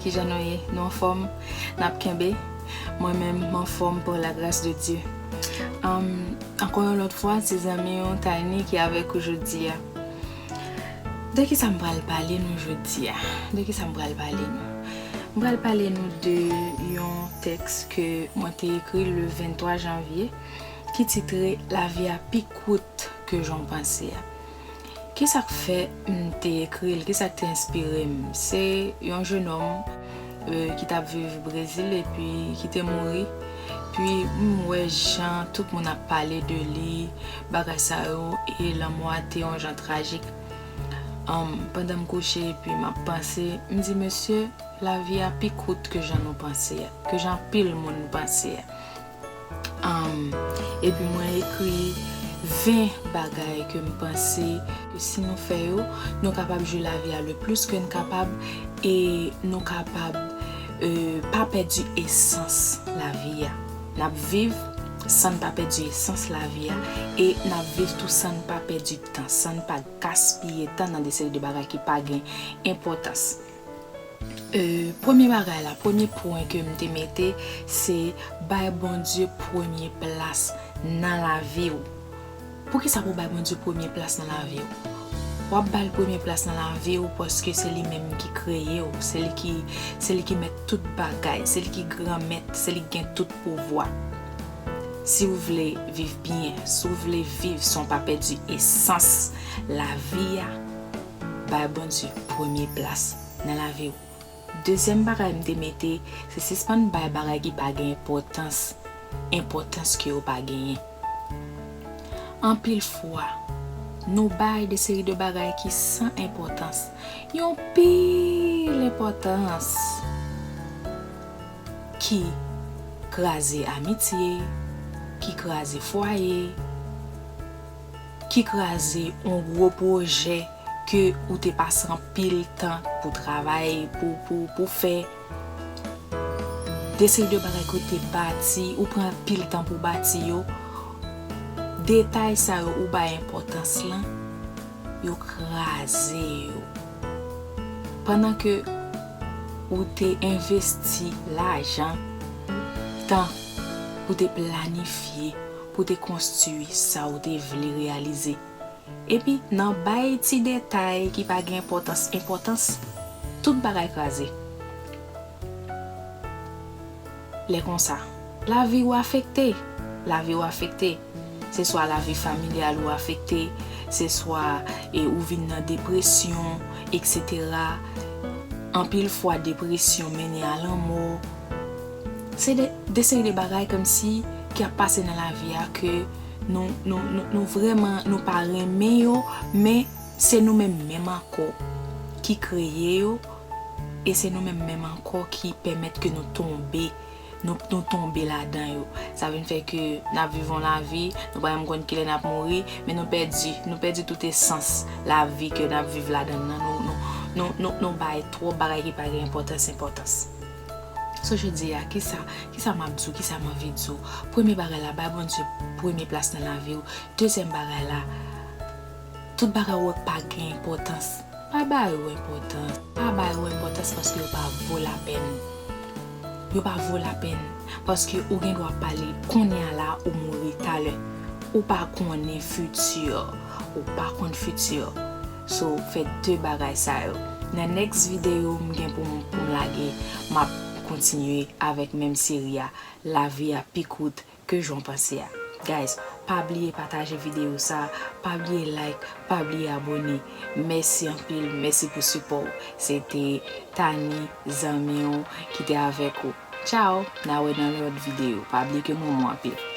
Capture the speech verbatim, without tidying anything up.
Kijan nou ye? Nou anfòm? N ap kenbe? Mwen menm, m anfòm par la grâce de Dieu. Um, ankò yon lòt fwa, se zanmi w Tiny ki avèk ou jodi a. De kisa m pral pale nou jodi a? De kisa m pral pale nou? M pral pale nou de yon tèks ke mwen te ekri le venntwa janvye, ki titre La vie a pi kout ke jan w panse a. Kisa k fè m te ekri l? Kisa k te enspire m? Se yon jenòm, euh, ki t ap viv Brezil epi ki te mouri. Pi m wè jan tout moun ap pale de li, bagay sa yo, e lanmò a te yon jan trajik. Anm, pandan m kouche epi m ap panse, m di, "Mesye, lavi a pi kout ke jan nou panse a, ke jan anpil moun panse a." Anm, epi mwen ekri ven bagay ke m panse ke si nou fè yo, nou kapab jwi lavi a le plis ke n kapab e nou kapab, euh, pa pèdi esans lavi a. N ap viv san n pa pèdi esans lavi a e n ap viv tou san n pa pèdi tan, san n pa gaspiye tan nan de seri de bagay ki pa gen enpòtans. Euh, premye bagay la, premye pwen ke m te mete, se bay Bondye premye plas nan lavi w. Poukisa pou w bay Bondye premye plas nan lavi w? W ap ba l premye plas nan lavi w paske se li menm ki kreye w, se li ki, se li ki mèt tout bagay, se li ki granmèt, se li ki gen tout pouvwa. Si w vle viv byen, si w vle viv san w pa pèdi esans lavi a, bay Bondye premye plas nan lavi w. Dezyèm bagay m te mete, se sispann bay bagay ki pa gen enpòtans, enpòtans ke yo pa genyen. Anpil fwa, nou bay de seri de bagay ki san enpòtans, yon pil enpòtans, ki kraze amitye, ki kraze fwaye, ki kraze yon gwo pwojè ke ou te pase anpil tan pou travay, pou, pou, pou fè. De seri de bagay ke w te bati, ou pran anpil tan pou bati yo. Detay sa yo ou bay enpòtans lan, yo kraze yo. Pandan ke ou te envesti lajan, tan, pou te planifye, pou te konstwi sa ou te vle reyalize. Epi, nan bay ti detay ki pa gen enpòtans, enpòtans, tout bagay kraze. Lè konsa, lavi ou afekte. Lavi ou afekte. Se swa lavi familyal ou afekte, se swa, e, ou vin nan depresyon, etsetera. Anpil fwa, depresyon mennen a lanmò. Se de, de seri de bagay kòmsi ki ap pase nan lavi a ke nou, nou, nou, nou vrèman, nou pa renmen yo, men se nou menm menm ankò ki kreye yo, e se nou menm menm ankò ki pèmèt ke nou tonbe, nou, nou tonbe ladan yo. Sa vin fè ke n ap viv yon lavi, nou pa menm konn kilè n ap mouri, men nou pèdi, nou pèdi tout esans lavi ke n ap viv ladan l lan. Nou, nou, nou, nou, nou bay twòp bagay ki pa gen enpòtans, enpòtans. So, jodi a, kisa, kisa m ap di w, kisa m anvi di w? Premye bagay la, bay Bondye premye plas nan lavi w. Dezyèm bagay la, tout bagay ou wè k pa gen enpòtans, pa ba yo enpòtans. Pa ba yo enpòtans paske yo pa vo lapèn. Yo pa vo lapèn. Paske ou gen dwa pale kounye a la, ou mouri talè. Ou pa konnen fiti. Ou pa konn fiti. So, fè de bagay sa yo. Nan next videyo m gen pou m, pou m lage, m ap kontinye avèk menm seri a, Lavi a pi kout ke jan w panse a. Guys, pa bliye pataje videyo sa, pa bliye like, pa bliye abone. Mèsi anpil, mèsi pou sipò w. Se te Tani, zanmi w, ki te avèk ou. Tchao, n a wè nan lòt videyo. Pa bliye ke m renmen w anpil.